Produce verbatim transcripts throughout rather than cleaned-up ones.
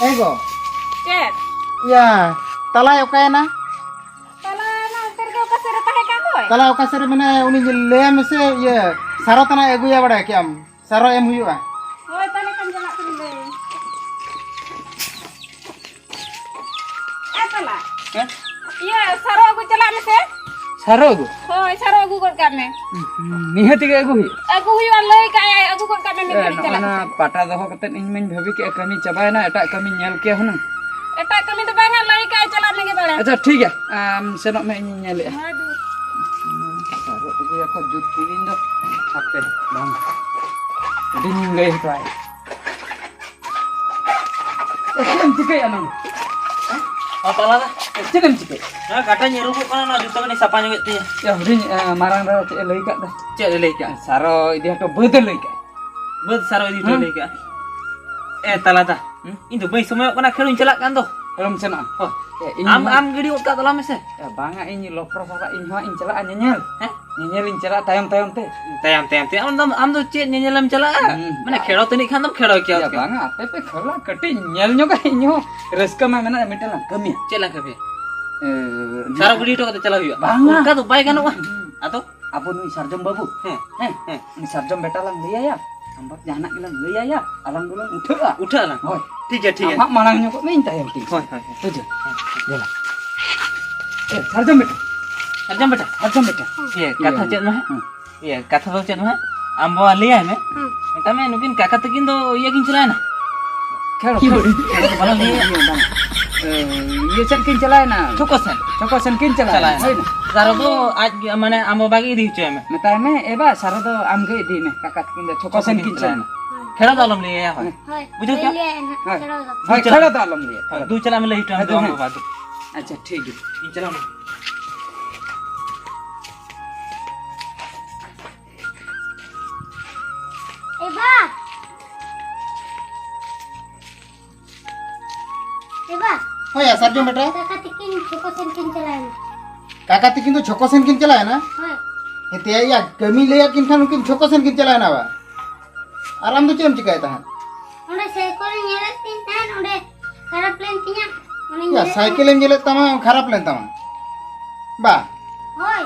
ᱮ ᱜᱚ᱾ ᱪᱮᱫ? ᱤᱭᱟᱹ, ᱛᱟᱞᱟᱭ ᱚᱠᱟᱭᱮᱱᱟ? ᱛᱟᱞᱟ ᱢᱟ ᱚᱱᱛᱮ ᱨᱮᱜᱮ ᱚᱠᱟ ᱥᱮᱫ ᱨᱮ ᱛᱟᱦᱮᱸ ᱠᱟᱱ ᱫᱚᱭ᱾ ᱛᱟᱞᱟ ᱚᱠᱟ ᱥᱮᱫ ᱨᱮ ᱢᱮᱱᱟᱭᱟ, ᱩᱱᱤ ᱞᱟᱹᱭᱟᱭ ᱢᱮᱥᱮ, ᱤᱭᱟᱹ, ᱥᱟᱨᱚ ᱛᱟᱱᱟᱜ ᱟᱹᱜᱩᱭᱟ, ᱵᱟᱲᱟᱭ ᱠᱮᱜ ᱟᱢ? ᱥᱟᱨᱚ ᱮᱢ ᱦᱩᱭᱩᱜᱼᱟ᱾ ᱦᱳᱭ, ᱛᱟᱦᱞᱮ ᱠᱷᱟᱱ ᱪᱟᱞᱟᱜ ᱠᱟᱹᱱᱟᱹᱧ ᱞᱟᱹᱭ᱾ ᱮ ᱛᱟᱞᱟ᱾ ᱦᱮᱸ? ᱤᱭᱟᱹ, ᱥᱟᱨᱚ ᱟᱹᱜᱩ ᱪᱟᱞᱟᱜ ᱢᱮᱥᱮ᱾ ᱥᱟᱨᱚ ᱟᱹᱜᱩ? ᱦᱳᱭ, ᱥᱟᱨᱚ ᱟᱹᱜᱩ ᱜᱚᱫ ᱠᱟᱜ ᱢᱮ᱾ ᱱᱤᱦᱟᱹᱛ ᱜᱮ ᱟᱹᱜᱩ ᱦᱩᱭᱩᱜᱼᱟ᱾ ᱟᱹᱜᱩ ᱦᱩᱭᱩᱜᱼᱟ, ᱞᱟᱹᱭ ᱠᱟᱜ ᱟᱭ, ᱟᱹᱜᱩ ᱜᱚᱫ ᱠᱟᱜ ᱢᱮ, ᱢᱤᱫ ᱮ, ᱜᱷᱟᱹᱲᱤᱡ ᱱᱚᱜᱼᱚ ᱪᱟᱞᱟᱜ ᱱᱟ ᱠᱟᱛᱮ᱾ ᱯᱟᱴᱟ ᱫᱚᱦᱚ ᱠᱟᱛᱮᱫ ᱤᱧ ᱢᱟᱧ ᱵᱷᱟᱹᱵᱤ ᱠᱮᱜᱼᱟ, ᱠᱟᱹᱢᱤ ᱪᱟᱵᱟᱭᱮᱱᱟ, ᱮᱴᱟᱜ ᱠᱟᱹᱢᱤᱧ ᱧᱮᱞ ᱠᱮᱭᱟ ᱦᱩᱱᱟᱹᱝ᱾ ᱮᱴᱟᱜ ᱠᱟᱹᱢᱤ ᱫᱚ ᱵᱟᱝᱟ, ᱞᱟᱹᱭ ᱠᱟᱜ ᱟᱭ, ᱪᱟᱞᱟᱜ ᱢᱮᱜᱮ ᱵᱟᱲᱮ᱾ ᱟᱪᱪᱷᱟ, ᱴᱷᱤᱠ ᱜᱮᱭᱟ, ᱟᱢ ᱥᱮᱱᱚᱜ ᱢᱮ, ᱤᱧᱤᱧ ᱧᱮᱞᱮᱜᱼᱟ᱾ ᱦᱳᱭ, ᱫᱩ᱾ ᱥᱟᱨᱚ ᱟᱹᱜᱩᱭᱟᱠᱚ ᱡᱩᱛ ᱛᱮᱜᱮ ᱤᱧ ᱫᱚ᱾ ᱦᱟᱯᱮ, ᱵᱟᱝ, ᱦᱩᱰᱤᱧᱤᱧ ᱞᱟᱹᱭ ᱦᱚᱴᱚ ᱟᱭ᱾ ᱮ, ᱪᱮᱫ ᱮᱢ ᱪᱤᱠᱟᱹᱭᱮᱫᱼᱟ ᱱᱚᱰᱮ? ᱦᱮᱸ, ᱛᱟᱞᱟ ᱫᱟ᱾ ᱮ, ᱪᱮᱫ ᱮᱢ ᱪᱤᱠᱟᱹᱭᱮᱫᱼᱟ? ᱦᱮᱸ, ᱠᱟᱴᱟᱧ ᱟᱹᱨᱩᱵᱚᱜ ᱠᱟᱱᱟ, ᱚᱱᱟ ᱡᱩᱛᱟᱹ ᱠᱟᱹᱴᱤᱡ ᱥᱟᱯᱷᱟ ᱧᱚᱜᱮᱫ ᱛᱤᱧᱟᱹ᱾ ᱮ, ᱦᱩᱰᱤᱧ, ᱮ, ᱢᱟᱨᱟᱝ ᱫᱟᱫᱟ ᱪᱮᱫ ᱮ ᱞᱟᱹᱭ ᱠᱟᱫ ᱫᱟ? ᱪᱮᱫ ᱮ ᱞᱟᱹᱭ ᱠᱟᱜᱼᱟ? ᱥᱟᱨᱚ ᱤᱫᱤ ᱦᱚᱴᱚ ᱵᱟᱹᱫᱽ ᱮ ᱞᱟᱹᱭ ᱠᱟᱜᱼᱟ᱾ ᱵᱟᱹᱫᱽ ᱥᱟᱨᱚ ᱤᱫᱤ ᱦᱚᱴᱚ ᱦᱮᱸ? ᱞᱟᱹᱭ ᱠᱟᱜᱼᱟ? ᱮ, ᱛᱟᱞᱟ ᱫᱟ, ᱦᱮᱸ? ᱤᱧ ᱫᱚ ᱵᱟᱹᱧ ᱥᱚᱢᱚᱭᱚᱜ ᱠᱟᱱᱟ, ᱠᱷᱮᱲᱚᱧ ᱪᱟᱞᱟᱜ ᱠᱟᱱ ᱫᱚ᱾ ᱠᱷᱮᱲᱚᱢ ᱥᱮᱱᱚᱜᱼᱟ? ᱦᱳᱭ᱾ ᱮ, ᱤᱧ ᱟᱢ, ᱦᱚᱸ ᱟᱢ ᱜᱤᱰᱤ ᱜᱚᱫ ᱠᱟᱜ ᱛᱟᱞᱟᱝ ᱢᱮᱥᱮ᱾ ᱮ, ᱵᱟᱝᱟ, ᱤᱧ ᱞᱚᱯᱨᱚ ᱥᱟᱞᱟᱜ ᱤᱧ ᱦᱚᱸ ᱤᱧ ᱪᱟᱞᱟᱜᱼᱟ ᱧᱮᱧᱮᱞ᱾ ᱦᱮᱸ? ᱧᱮᱧᱮᱞᱤᱧ ᱪᱟᱞᱟᱜᱼᱟ ᱛᱟᱭᱚᱢ ᱛᱟᱭᱚᱢ ᱛᱮ᱾ ᱛᱟᱭᱚᱢ ᱛᱟᱭᱚᱢ ᱛᱮ? ᱟᱢ ᱫᱚ, ᱟᱢ ᱫᱚ ᱪᱮᱫ ᱧᱮᱧᱮᱞᱮᱢ ᱪᱟᱞᱟᱜᱼᱟ? ᱦᱩᱸ, ᱢᱟᱱᱮ ᱵᱟᱝ᱾ ᱠᱷᱮᱲᱚ ᱛᱟᱹᱱᱤᱡ ᱠᱷᱟᱱ ᱫᱚᱢ ᱠᱷᱮᱲᱚ ᱠᱮᱭᱟ ᱭᱟ, ᱟᱨᱠᱤ᱾ ᱵᱟᱝᱟ, ᱟᱯᱮ ᱯᱮ ᱠᱷᱮᱲᱚᱜᱼᱟ, ᱠᱟᱹᱴᱤᱡ ᱧᱮᱞ ᱧᱚᱜᱟ ᱤᱧ ᱦᱚᱸ᱾ ᱨᱟᱹᱥᱠᱟᱹ ᱢᱟ ᱢᱮᱱᱟᱜᱼᱟ, ᱢᱤᱫᱴᱟᱝ ᱞᱟᱝ ᱠᱟᱹᱢᱤᱭᱟ᱾ ᱪᱮᱫ ᱞᱟᱝ ᱠᱟᱹᱢᱤᱭᱟ? ᱮ, ᱥᱟᱨᱚ ᱜᱤᱰᱤ ᱦᱚᱴᱚ ᱠᱟᱛᱮ ᱪᱟᱞᱟᱜ ᱦᱩᱭᱩᱜᱼᱟ? ᱵᱟᱝᱟ᱾ ᱚᱱᱠᱟ ᱫᱚ ᱵᱟᱭ ᱜᱟᱱᱚᱜᱼᱟ᱾ ᱦᱩᱸ᱾ ᱟᱫᱚ? ᱟᱵᱚ ᱱᱩᱭ ᱥᱟᱨᱡᱚᱢ ᱵᱟᱹᱵᱩ, ᱦᱮᱸ, ᱦᱮᱸ, ᱦᱮᱸ᱾ ᱩᱱᱤ ᱥᱟᱨᱡᱚᱢ ᱵᱮᱴᱟ ᱞᱟᱝ ᱞᱟᱹᱭ ᱟᱭᱟ, ᱟᱢ ᱵᱟᱯ ᱡᱟᱦᱟᱱᱟᱜ ᱜᱮᱞᱟᱝ ᱞᱟᱹᱭ ᱟᱭᱟ, ᱟᱞᱟᱝ ᱫᱚᱞᱟᱝ ᱩᱴᱷᱟᱹᱜᱼᱟ᱾ ᱩᱴᱷᱟᱹᱜ ᱟᱞᱟᱝ᱾ ᱦᱳᱭ᱾ ᱴᱷᱤᱠ ᱜᱮᱭᱟ, ᱴᱷᱤᱠ ᱟᱢ ᱜᱮᱭᱟ᱾ ᱦᱟᱸᱜ ᱢᱟᱲᱟᱝ ᱧᱚᱜᱚᱜ ᱢᱮ, ᱤᱧ ᱛᱟᱭᱚᱢ ᱛᱤᱧ᱾ ᱦᱳᱭ, ᱦᱳᱭ, ᱦᱳᱭ᱾ ᱵᱩᱡᱷᱟᱹᱣ? ᱦᱮᱸ, ᱦᱮᱸ᱾ ᱫᱮᱞᱟ᱾ ᱮ, ᱥᱟᱨᱡᱚᱢ ᱵᱮᱴᱟ᱾ ᱥᱟᱨᱡᱚᱢ ᱵᱮᱴᱟ᱾ ᱤᱭᱟᱹ, ᱠᱟᱛᱷᱟ ᱤᱭᱟᱹ, ᱪᱮᱫ ᱢᱟ ᱦᱟᱸᱜ? ᱦᱮᱸ᱾ ᱤᱭᱟᱹ, ᱠᱟᱛᱷᱟ ᱫᱚ ᱪᱮᱫ ᱢᱟ ᱦᱟᱸᱜ? ᱟᱢ ᱵᱟᱵᱟ ᱞᱟᱹᱭᱟᱭ ᱢᱮ᱾ ᱦᱮᱸ᱾ ᱢᱮᱛᱟᱭ ᱢᱮ, ᱱᱩᱠᱤᱱ ᱠᱟᱠᱟ ᱛᱟᱹᱠᱤᱱ ᱫᱚ ᱤᱭᱟᱹ ᱠᱤᱱ ᱪᱟᱞᱟᱣᱮᱱᱟ᱾ ᱠᱷᱮᱲᱚ, ᱠᱷᱮᱲᱚ᱾ ᱠᱷᱮᱲᱚ ᱫᱚ ᱵᱟᱞᱟᱝ ᱞᱟᱹᱭᱟ᱾ ᱤᱭᱟᱹ, ᱵᱟᱝ᱾ ᱮ, ᱤᱭᱟᱹ ᱥᱮᱫ ᱠᱤᱱ ᱪᱟᱞᱟᱣᱮᱱᱟ᱾ ᱪᱷᱚᱠᱚ ᱥᱮᱱ᱾ ᱪᱷᱚᱠᱚ ᱥᱮᱱ ᱠᱤᱱ ᱪᱟᱞᱟᱣᱮᱱᱟ᱾ ᱪᱟᱞᱟᱣᱮᱱᱟ᱾ ᱦᱳᱭ ᱱᱟ᱾ ᱥᱟᱨᱚ ᱫᱚ ᱟᱡ ᱜᱮ, ᱢᱟᱱᱮ, ᱟᱢ ᱵᱟᱵᱟ ᱜᱮ ᱤᱫᱤ ᱦᱚᱪᱚᱭᱮ ᱢᱮ᱾ ᱢᱮᱛᱟᱭ ᱢᱮ, ᱮ ᱵᱟ, ᱥᱟᱨᱚ ᱫᱚ ᱟᱢ ᱜᱮ ᱤᱫᱤᱭ ᱢᱮ᱾ ᱠᱟᱠᱟ ᱛᱟᱹᱠᱤᱱ ᱫᱚ ᱪᱷᱚᱠᱚ ᱥᱮᱱ ᱠᱤᱱ ᱪᱟᱞᱟᱣᱮᱱᱟ᱾ ᱦᱳᱭ᱾ ᱠᱷᱮᱲᱚ ᱫᱚ ᱟᱞᱚᱢ ᱞᱟᱹᱭᱟᱭᱟ, ᱦᱳᱭ᱾ ᱦᱳᱭ᱾ ᱵᱩᱡᱷᱟᱹᱣ ᱠᱮᱜᱼᱟᱢ? ᱞᱟᱹᱭᱟᱭ ᱱᱟᱦᱟᱜ, ᱦᱳᱭ᱾ ᱠᱷᱮᱲᱚ ᱫᱚ᱾ ᱦᱳᱭ, ᱠᱷᱮᱲᱚ ᱫᱚ ᱟᱞᱚᱢ ᱞᱟᱹᱭᱟ, ᱦᱳᱭ, ᱠᱷᱮᱲᱚ ᱫᱩ ᱫᱚ᱾ ᱪᱟᱞᱟᱜ ᱢᱮ, ᱞᱟᱹᱭ ᱦᱚᱴᱚ ᱟᱢ ᱦᱮᱸ, ᱫᱚ ᱟᱢ ᱦᱮᱸ᱾ ᱵᱟᱵᱟ ᱫᱚ᱾ ᱟᱪᱪᱷᱟ, ᱴᱷᱤᱠ ᱜᱮᱭᱟ᱾ ᱤᱧ ᱪᱟᱞᱟᱣ ᱮᱱᱟ᱾ ᱮ ᱵᱟ! ᱮ ᱵᱟ! ᱦᱳᱭ ᱭᱟ, ᱥᱟᱨᱡᱚᱢ ᱵᱮᱴᱟ᱾ ᱠᱟᱠᱟ ᱛᱤᱠᱤᱱ ᱪᱷᱚᱠᱚ ᱥᱮᱱ ᱠᱤᱱ ᱪᱟᱞᱟᱣᱮᱱᱟ᱾ ᱠᱟᱠᱟ ᱛᱤᱠᱤᱱ ᱫᱚ ᱪᱷᱚᱠᱚ ᱥᱮᱱ ᱠᱤᱱ ᱪᱟᱞᱟᱣᱮᱱᱟ? ᱦᱳᱭ᱾ ᱦᱮᱸ, ᱛᱮᱭᱟ ᱭᱟ, ᱠᱟᱹᱢᱤ ᱞᱟᱹᱭᱟᱫ ᱠᱤᱱ ᱠᱷᱟᱱ ᱩᱱᱠᱤᱱ ᱪᱷᱚᱠᱚ ᱥᱮᱱ ᱠᱤᱱ ᱪᱟᱞᱟᱣᱮᱱᱟ ᱵᱟ? ᱟᱨ ᱟᱢ ᱫᱚ ᱪᱮᱫ ᱮᱢ ᱪᱤᱠᱟᱹᱭᱮᱫ ᱛᱟᱦᱮᱸᱫ? ᱚᱸᱰᱮ ᱥᱟᱭᱠᱮᱞ ᱤᱧ ᱧᱮᱞᱮᱫ ᱛᱤᱧ ᱛᱟᱦᱮᱸᱫ, ᱚᱸᱰᱮ ᱞᱮᱱ ᱛᱤᱧᱟ᱾ ᱚᱱᱮᱧ ᱭᱟ, ᱧᱮᱞᱮᱫ ᱥᱟᱭᱠᱮᱞ ᱮᱢ ᱧᱮᱞᱮᱫ ᱛᱟᱢᱟ, ᱠᱷᱟᱨᱟᱯ ᱞᱮᱱ ᱛᱟᱢᱟ᱾ ᱵᱟ᱾ ᱦᱳᱭ᱾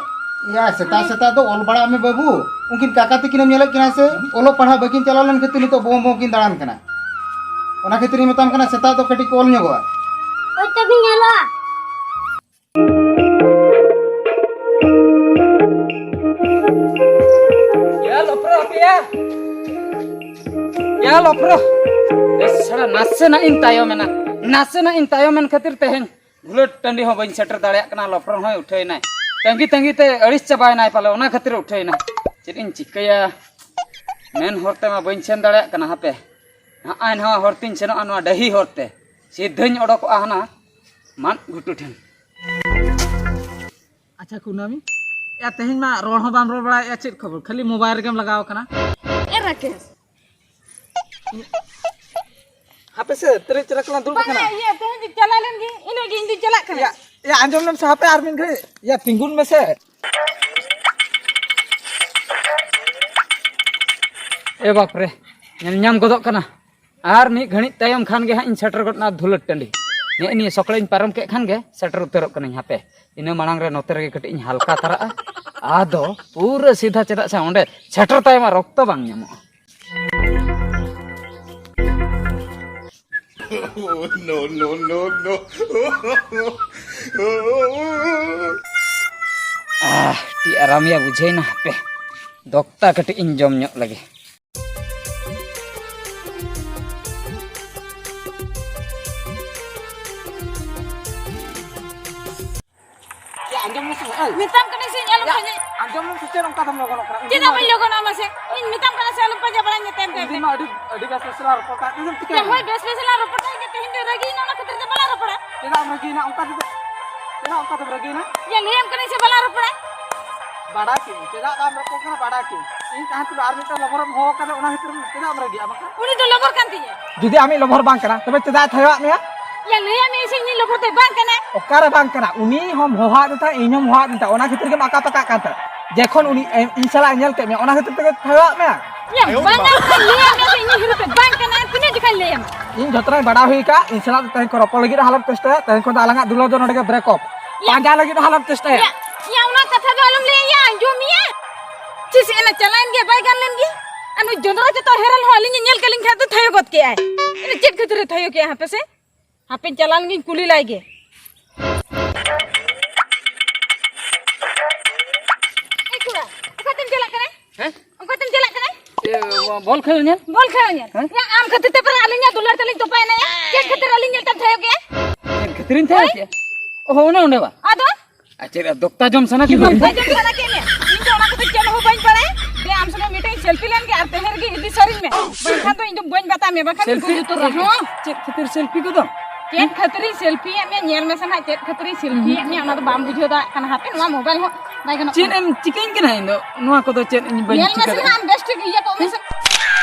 ᱭᱟ, ᱥᱮᱛᱟᱜ ᱥᱮᱛᱟᱜ ᱫᱚ ᱚᱞ ᱵᱟᱲᱟᱜ ᱢᱮ ᱵᱟᱹᱵᱩ᱾ ᱩᱱᱠᱤᱱ ᱠᱟᱠᱟ ᱛᱤᱠᱤᱱ ᱮᱢ ᱧᱮᱞᱮᱫ ᱠᱤᱱᱟ ᱥᱮ? ᱚᱞᱚᱜ ᱯᱟᱲᱦᱟᱜ ᱵᱟᱹᱠᱤᱱ ᱪᱟᱞᱟᱣ ᱞᱮᱱ ᱠᱷᱟᱹᱛᱤᱨ ᱱᱤᱛᱚᱜ ᱵᱚᱸ ᱵᱚᱸ ᱠᱤᱱ ᱫᱟᱬᱟᱱ ᱠᱟᱱᱟ᱾ ᱚᱱᱟ ᱠᱷᱟᱹᱛᱤᱨ ᱤᱧ ᱢᱮᱛᱟᱢ ᱠᱟᱱᱟ, ᱥᱮᱛᱟᱜ ᱫᱚ ᱠᱟᱹᱴᱤᱡ ᱠᱚ ᱚᱞ ᱧᱚᱜᱚᱜᱼᱟ᱾ ᱦᱳᱭ, ᱛᱚᱵᱮᱧ ᱧᱮᱞᱚᱜᱼᱟ᱾ ᱭᱟ ᱞᱚᱯᱨᱚ ᱦᱟᱯᱮᱭᱟ᱾ ᱭᱟ ᱞᱚᱯᱨᱚ᱾ ᱵᱮᱥ ᱪᱷᱟᱲᱟ ᱱᱟᱥᱮᱱᱟᱜ ᱤᱧ ᱛᱟᱭᱚᱢ ᱮᱱᱟ᱾ ᱱᱟᱥᱮᱱᱟᱜ ᱤᱧ ᱛᱟᱭᱚᱢ ᱮᱱ ᱠᱷᱟᱹᱛᱤᱨ ᱛᱮᱦᱮᱧ ᱜᱷᱩᱞᱟᱹᱴ ᱴᱟᱺᱰᱤ ᱦᱚᱸ ᱵᱟᱹᱧ ᱥᱮᱴᱮᱨ ᱫᱟᱲᱮᱭᱟᱜ ᱠᱟᱱᱟ᱾ ᱞᱚᱯᱨᱚ ᱦᱚᱸᱭ ᱩᱴᱷᱟᱹᱭᱮᱱᱟᱭ᱾ ᱛᱟᱺᱜᱤ ᱛᱟᱺᱜᱤ ᱛᱮ ᱟᱹᱲᱤᱥ ᱪᱟᱵᱟᱭᱮᱱᱟᱭ ᱯᱟᱞᱮ, ᱚᱱᱟ ᱠᱷᱟᱹᱛᱤᱨ ᱩᱴᱷᱟᱹᱭᱮᱱᱟᱭ᱾ ᱪᱮᱫ ᱤᱧ ᱪᱤᱠᱟᱹᱭᱟ? ᱢᱮᱱ ᱦᱚᱨ ᱛᱮᱢᱟ ᱵᱟᱹᱧ ᱥᱮᱱ ᱫᱟᱲᱮᱭᱟᱜ ᱠᱟᱱᱟ᱾ ᱦᱟᱯᱮ, ᱱᱚᱜᱼᱚᱭ ᱱᱚᱣᱟ ᱦᱚᱨ ᱛᱤᱧ ᱥᱮᱱᱚᱜᱼᱟ, ᱱᱚᱣᱟ ᱰᱟᱹᱦᱤ ᱦᱚᱨ ᱛᱮ᱾ ᱥᱤᱫᱷᱟᱹᱧ ᱚᱰᱚᱠᱚᱜᱼᱟ ᱦᱟᱱᱟ ᱢᱟᱫ ᱜᱷᱩᱴᱩ ᱴᱷᱮᱱ᱾ ᱟᱪᱪᱷᱟ ᱠᱩᱱᱟᱹᱢᱤ, ᱭᱟ, ᱛᱮᱦᱮᱧ ᱢᱟ ᱨᱚᱲ ᱦᱚᱸ ᱵᱟᱢ ᱨᱚᱲ ᱵᱟᱲᱟᱭᱮᱫᱼᱟ, ᱪᱮᱫ ᱠᱷᱚᱵᱚᱨ? ᱠᱷᱟᱹᱞᱤ ᱢᱳᱵᱟᱭᱤᱞ ᱨᱮᱜᱮᱢ ᱞᱟᱜᱟᱣ ᱠᱟᱱᱟ᱾ ᱮ ᱨᱟᱠᱮᱥ᱾ ᱦᱟᱯᱮ ᱥᱮ, ᱛᱤᱨᱤᱡ ᱪᱮᱨᱟ ᱠᱚᱞᱟᱝ ᱫᱩᱲᱩᱵ ᱵᱟᱝᱟ, ᱟᱠᱟᱱᱟ᱾ ᱤᱭᱟᱹ, ᱛᱮᱦᱮᱧ ᱫᱚ ᱪᱟᱞᱟᱣ ᱞᱮᱱ ᱜᱮ, ᱤᱱᱟᱹᱜ ᱜᱮ ᱤᱧ ᱫᱚᱧ ᱪᱟᱞᱟᱜ ᱠᱟᱱᱟ᱾ ᱭᱟ, ᱭᱟ, ᱟᱸᱡᱚᱢ ᱞᱮᱢ ᱥᱮ ᱦᱟᱯᱮ ᱟᱨ ᱢᱤᱫ ᱜᱷᱟᱹᱲᱤᱡ᱾ ᱭᱟ, ᱛᱤᱸᱜᱩᱱ ᱢᱮᱥᱮ᱾ ᱮ ᱵᱟᱯ ᱨᱮ, ᱧᱮᱞ ᱧᱟᱢ ᱜᱚᱫᱚᱜ ᱠᱟᱱᱟ᱾ ᱟᱨ ᱢᱤᱫ ᱜᱷᱟᱹᱲᱤᱡ ᱛᱟᱭᱚᱢ ᱠᱷᱟᱱ ᱜᱮ ᱦᱟᱸᱜ ᱤᱧ ᱥᱮᱴᱮᱨ ᱜᱚᱫ ᱮᱱᱟ ᱫᱷᱩᱞᱟᱹᱴ ᱴᱟᱺᱰᱤ᱾ ᱱᱮᱜᱼᱮ ᱱᱤᱭᱟᱹ ᱥᱚᱠᱲᱟᱧ ᱯᱟᱨᱚᱢ ᱠᱮᱫ ᱠᱷᱟᱱ ᱜᱮ ᱥᱮᱴᱮᱨ ᱩᱛᱟᱹᱨᱚᱜ ᱠᱟᱹᱱᱟᱹᱧ᱾ ᱦᱟᱯᱮ, ᱤᱱᱟᱹ ᱢᱟᱲᱟᱝ ᱨᱮ ᱱᱚᱛᱮ ᱨᱮᱜᱮ ᱠᱟᱹᱴᱤᱡ ᱤᱧ ᱦᱟᱞᱠᱟ ᱛᱟᱨᱟᱜᱼᱟ᱾ ᱟᱫᱚ ᱯᱩᱨᱟᱹ ᱥᱤᱫᱷᱟ, ᱪᱮᱫᱟᱜ ᱥᱮ ᱚᱸᱰᱮ ᱥᱮᱴᱮᱨ ᱛᱟᱭᱚᱢ ᱟᱨ ᱚᱠᱛᱚ ᱵᱟᱝ ᱧᱟᱢᱚᱜᱼᱟ᱾ ᱟᱦ, ᱟᱹᱰᱤ ᱟᱨᱟᱢ ᱭᱟ ᱵᱩᱡᱷᱟᱹᱣᱮᱱᱟ᱾ ᱦᱟᱯᱮ, ᱫᱚᱠᱛᱟ ᱠᱟᱹᱴᱤᱡ ᱤᱧ ᱡᱚᱢ ᱧᱚᱜ ᱞᱮᱜᱮ᱾ ᱭᱟ, ᱟᱸᱡᱚᱢ ᱢᱮᱥᱮ, ᱮᱭ᱾ ᱢᱮᱛᱟᱢ ᱠᱟᱹᱱᱟᱹᱧ ᱥᱮ ᱟᱞᱚᱢ ᱭᱟ, ᱯᱟᱸᱡᱟᱭᱟ᱾ ᱟᱸᱡᱚᱢ ᱢᱮᱥᱮ, ᱪᱮᱫ ᱚᱱᱠᱟ ᱫᱚᱢ ᱞᱚᱜᱚᱱᱚᱜ ᱠᱟᱱᱟ? ᱩᱱᱫᱤᱱ ᱪᱮᱫᱟᱜ ᱢᱟ ᱵᱟᱹᱧ ᱟᱹᱰᱤ ᱞᱚᱜᱚᱱᱚᱜᱼᱟ ᱢᱟᱥᱮ? ᱤᱧ ᱢᱮᱛᱟᱢ ᱠᱟᱱᱟ ᱥᱮ ᱟᱞᱚᱢ ᱯᱟᱸᱡᱟ ᱵᱟᱲᱟᱧ ᱢᱮᱛᱟᱭ ᱢᱮ᱾ ᱩᱱᱫᱤᱱ ᱢᱟ ᱟᱹᱰᱤ, ᱟᱹᱰᱤ ᱵᱮᱥ ᱵᱮᱥ ᱞᱟᱝ ᱨᱚᱯᱚᱲ ᱠᱟᱱ ᱛᱟᱦᱮᱸ, ᱪᱤᱠᱟᱹᱭᱮᱱᱟ? ᱦᱳᱭ, ᱵᱮᱥ ᱵᱮᱥ ᱞᱟᱝ ᱨᱚᱯᱚᱲ ᱠᱟᱱ ᱜᱮ, ᱛᱮᱦᱮᱧ ᱫᱚ ᱨᱟᱹᱜᱤᱭᱮᱱᱟ, ᱚᱱᱟ ᱠᱷᱟᱹᱛᱤᱨ ᱛᱮ ᱵᱟᱞᱟᱝ ᱨᱚᱯᱚᱲᱟ᱾ ᱪᱮᱫᱟᱜ ᱮᱢ ᱨᱟᱹᱜᱤᱭᱮᱱᱟ? ᱚᱱᱠᱟ ᱛᱮᱫᱚ ᱪᱮᱫᱟᱜ ᱚᱱᱠᱟ ᱛᱮᱢ ᱨᱟᱹᱜᱤᱭᱮᱱᱟ? ᱭᱟ, ᱞᱟᱹᱭᱟᱢ ᱠᱟᱹᱱᱟᱹᱧ ᱥᱮ ᱵᱟᱞᱟᱝ ᱨᱚᱯᱚᱲᱟ᱾ ᱵᱟᱰᱟᱭ ᱠᱮᱫᱟᱹᱧ, ᱪᱮᱫᱟᱜ ᱵᱟᱢ ᱨᱚᱯᱚᱲ ᱠᱟᱱᱟ ᱵᱟᱰᱟᱭ ᱠᱮᱫᱟᱹᱧ᱾ ᱤᱧ ᱛᱟᱦᱮᱸ ᱛᱩᱞᱩᱡ ᱟᱨ ᱢᱤᱫᱴᱟᱝ ᱞᱚᱵᱷᱚᱨᱮᱢ ᱦᱚᱦᱚ ᱠᱟᱫᱮ, ᱚᱱᱟ ᱠᱷᱟᱹᱛᱤᱨ ᱪᱮᱫᱟᱜ ᱮᱢ ᱨᱟᱹᱜᱤᱜᱼᱟ ᱵᱟᱠᱷᱟᱱ? ᱩᱱᱤ ᱫᱚ ᱞᱚᱵᱷᱚᱨ ᱠᱟᱱ ᱛᱤᱧᱟᱹ᱾ ᱡᱩᱫᱤ ᱟᱢᱤᱡ ᱞᱚᱵᱷᱚᱨ ᱵᱟᱝ ᱠᱟᱱᱟ, ᱛᱚᱵᱮ ᱪᱮᱫᱟᱜ ᱮ ᱛᱷᱟᱭᱚᱣᱟᱜ ᱢᱮᱭᱟ? ᱭᱟ, ᱞᱟᱹᱭᱟᱢ ᱢᱮ ᱥᱮ ᱤᱧᱤᱡ ᱞᱚᱵᱷᱚᱨ ᱫᱚᱭ ᱵᱟᱝ ᱠᱟᱱᱟ᱾ ᱚᱠᱟᱨᱮ ᱵᱟᱝ ᱠᱟᱱᱟ? ᱩᱱᱤ ᱦᱚᱸᱢ ᱦᱚᱦᱚᱣᱟᱫᱮ ᱛᱟᱦᱮᱸᱫ, ᱤᱧ ᱦᱚᱸᱢ ᱦᱚᱦᱚᱣᱟᱫᱤᱧ ᱛᱟᱦᱮᱸᱫ, ᱚᱱᱟ ᱠᱷᱟᱹᱛᱤᱨ ᱜᱮᱢ ᱟᱠᱟ ᱯᱟᱠᱟᱜ ᱠᱟᱱ ᱛᱟᱦᱮᱸᱫ᱾ ᱡᱮᱠᱷᱚᱱ ᱩᱱᱤ ᱮ-, ᱤᱧ ᱥᱟᱞᱟᱜ ᱮ ᱧᱮᱞ ᱠᱮᱫ ᱢᱮᱭᱟ, ᱚᱱᱟ ᱠᱷᱟᱹᱛᱤᱨ ᱛᱮᱜᱮ ᱛᱷᱟᱭᱚᱣᱟᱜ ᱢᱮᱭᱟ᱾ ᱭᱟ, ᱵᱟᱝᱟ, ᱞᱟᱹᱭᱟᱢ ᱢᱮ ᱥᱮ ᱤᱧᱤᱡ ᱦᱤᱨᱳ ᱫᱚᱭ ᱵᱟᱝ ᱠᱟᱱᱟ, ᱛᱤᱱᱟᱹᱜ ᱡᱚᱠᱷᱟᱧ ᱞᱟᱹᱭᱟᱢᱟ? ᱤᱧ ᱡᱚᱛᱚᱱᱟᱜ ᱵᱟᱰᱟᱭ ᱦᱩᱭ ᱟᱠᱟᱫ, ᱤᱧ ᱥᱟᱞᱟᱜ ᱫᱚ ᱛᱮᱦᱮᱧ ᱠᱷᱚᱱ ᱨᱚᱯᱚᱲ ᱞᱟᱹᱜᱤᱫ ᱦᱚᱸ ᱟᱞᱚᱢ ᱪᱮᱥᱴᱟᱭᱟ, ᱛᱮᱦᱮᱧ ᱠᱷᱚᱱ ᱫᱚ ᱟᱞᱟᱝᱟᱜ ᱫᱩᱞᱟᱹᱲ ᱫᱚ ᱱᱚᱰᱮ ᱜᱮ ᱵᱨᱮᱠ ᱚᱯ᱾ ᱯᱟᱸᱡᱟ ᱞᱟᱹᱜᱤᱫ ᱦᱚᱸ ᱟᱞᱚᱢ ᱪᱮᱥᱴᱟᱭᱟ᱾ ᱭᱟ, ᱭᱟ, ᱚᱱᱟ ᱠᱟᱛᱷᱟ ᱫᱚ ᱟᱞᱚᱢ ᱞᱟᱹᱭᱟ, ᱭᱟ, ᱟᱸᱡᱚᱢ ᱢᱮᱭᱟ᱾ ᱪᱤᱥ ᱮᱱᱟ, ᱪᱟᱞᱟᱣᱮᱱ ᱜᱮ, ᱵᱟᱭ ᱜᱟᱱ ᱞᱮᱱ ᱜᱮ᱾ ᱟᱨ ᱱᱩᱭ ᱡᱚᱸᱫᱽᱨᱟ ᱪᱮᱛᱟᱱ ᱦᱮᱨᱮᱞ ᱦᱚᱸ ᱟᱹᱞᱤᱧ ᱮ ᱧᱮᱞ ᱠᱮᱫ ᱞᱤᱧ ᱠᱷᱟᱱ ᱫᱚ ᱛᱷᱟᱭᱚ ᱜᱚᱫ ᱠᱮᱜᱼᱟᱭ᱾ ᱤᱱᱟᱹ ᱪᱮᱫ ᱠᱷᱟᱹᱛᱤᱨ ᱮ ᱛᱷᱟᱭᱚ ᱠᱮᱜᱼᱟ, ᱦᱟᱯᱮ ᱥᱮ? ᱦᱟᱯᱮᱧ ᱪᱟᱞᱟᱣ ᱞᱮᱱ ᱜᱤᱧ ᱠᱩᱞᱤ ᱞᱟᱭ ᱜᱮ᱾ ᱮ ᱠᱚᱲᱟ, ᱚᱠᱟᱛᱮᱢ ᱪᱟᱞᱟᱜ ᱠᱟᱱᱟ? ᱦᱮᱸ? ᱚᱠᱟᱛᱮᱢ ᱪᱟᱞᱟᱜ ᱠᱟᱱᱟ? ᱮ, ᱵᱚᱞ ᱠᱷᱮᱞ ᱧᱮᱞ᱾ ᱵᱚᱞ ᱠᱷᱮᱞ ᱧᱮᱞ? ᱦᱮᱸ? ᱭᱟ, ᱟᱢ ᱠᱷᱟᱹᱛᱤᱨ ᱛᱮ ᱯᱟᱨᱟ ᱟᱹᱞᱤᱧᱟᱜ ᱫᱩᱞᱟᱹᱲ ᱛᱮᱞᱤᱧ ᱛᱚᱯᱟᱭᱮᱱᱟ ᱭᱟ᱾ ᱪᱮᱫ ᱠᱷᱟᱹᱛᱤᱨ ᱟᱹᱞᱤᱧ ᱧᱮᱞ ᱛᱮᱢ ᱛᱷᱟᱭᱚ ᱠᱮᱜᱼᱟ? ᱪᱮᱫ ᱠᱷᱟᱹᱛᱤᱨᱤᱧ ᱛᱷᱟᱭᱚ ᱦᱳᱭ? ᱠᱮᱜᱼᱟ? ᱚᱦᱚ, ᱚᱱᱮ ᱚᱸᱰᱮ ᱵᱟ᱾ ᱟᱫᱚ? ᱟᱨ ᱪᱮᱫ, ᱫᱚᱠᱛᱟ ᱡᱚᱢ ᱥᱟᱱᱟ ᱠᱮᱫ ᱢᱮᱭᱟ? ᱫᱚᱠᱛᱟ ᱡᱚᱢ ᱥᱟᱱᱟ ᱠᱮᱫ ᱢᱮᱭᱟ? ᱤᱧ ᱫᱚ ᱚᱱᱟ ᱠᱚᱫᱚ ᱪᱮᱫ ᱦᱚᱸ ᱵᱟᱹᱧ ᱵᱟᱲᱟᱭᱟ᱾ ᱫᱮ, ᱟᱢ ᱥᱚᱸᱜᱮ ᱢᱤᱫᱴᱮᱱ ᱥᱮᱞᱯᱷᱤ ᱞᱮᱱ ᱜᱮ ᱟᱨ ᱛᱮᱦᱮᱧ ᱨᱮᱜᱮ ᱤᱫᱤ ᱥᱟᱹᱨᱤᱧ ᱢᱮ, ᱵᱟᱝᱠᱷᱟᱱ ᱫᱚ ᱤᱧ ᱫᱚ ᱵᱟᱹᱧ ᱵᱟᱛᱟᱣ ᱢᱮᱭᱟ, ᱵᱟᱝᱠᱷᱟᱱ ᱥᱮᱞᱯᱷᱤ? ᱜᱩᱡᱩᱜ ᱩᱛᱟᱹᱨᱚᱜ ᱟᱢ᱾ ᱦᱚᱸ᱾ ᱪᱮᱫ ᱠᱷᱟᱹᱛᱤᱨ ᱥᱮᱞᱯᱷᱤ ᱠᱚᱫᱚ? ᱪᱮᱫ ᱠᱷᱟᱹᱛᱤᱨᱤᱧ ᱥᱮᱞᱯᱷᱤᱭᱮᱫ ᱢᱮᱭᱟ? ᱧᱮᱞ ᱢᱮᱥᱮ ᱱᱟᱦᱟᱜ, ᱪᱮᱫ ᱠᱷᱟᱹᱛᱤᱨᱤᱧ ᱥᱮᱞᱯᱷᱤᱭᱮᱫ ᱢᱮᱭᱟ, ᱚᱱᱟ ᱫᱚ ᱵᱟᱢ ᱵᱩᱡᱷᱟᱹᱣ ᱫᱟᱲᱮᱭᱟᱜ ᱠᱟᱱᱟ᱾ ᱦᱟᱯᱮ, ᱱᱚᱣᱟ ᱢᱳᱵᱟᱭᱤᱞ ᱦᱚᱸ ᱵᱟᱭ ᱜᱟᱱᱚᱜ ᱪᱮᱫ ᱠᱟᱱᱟ᱾ ᱮᱢ ᱪᱤᱠᱟᱹᱧ ᱠᱟᱱᱟ? ᱤᱧ ᱫᱚ ᱱᱚᱣᱟ ᱠᱚᱫᱚ ᱪᱮᱫ ᱤᱧ ᱵᱟᱹᱧ ᱧᱮᱞ ᱪᱤᱠᱟᱹ ᱢᱮᱥᱮ ᱫᱟᱲᱮᱭᱟᱜᱼᱟ᱾ ᱱᱟᱦᱟᱜ, ᱟᱢ ᱵᱮᱥ ᱴᱷᱤᱠ ᱤᱭᱟᱹ ᱠᱚᱜ ᱢᱮᱥᱮ᱾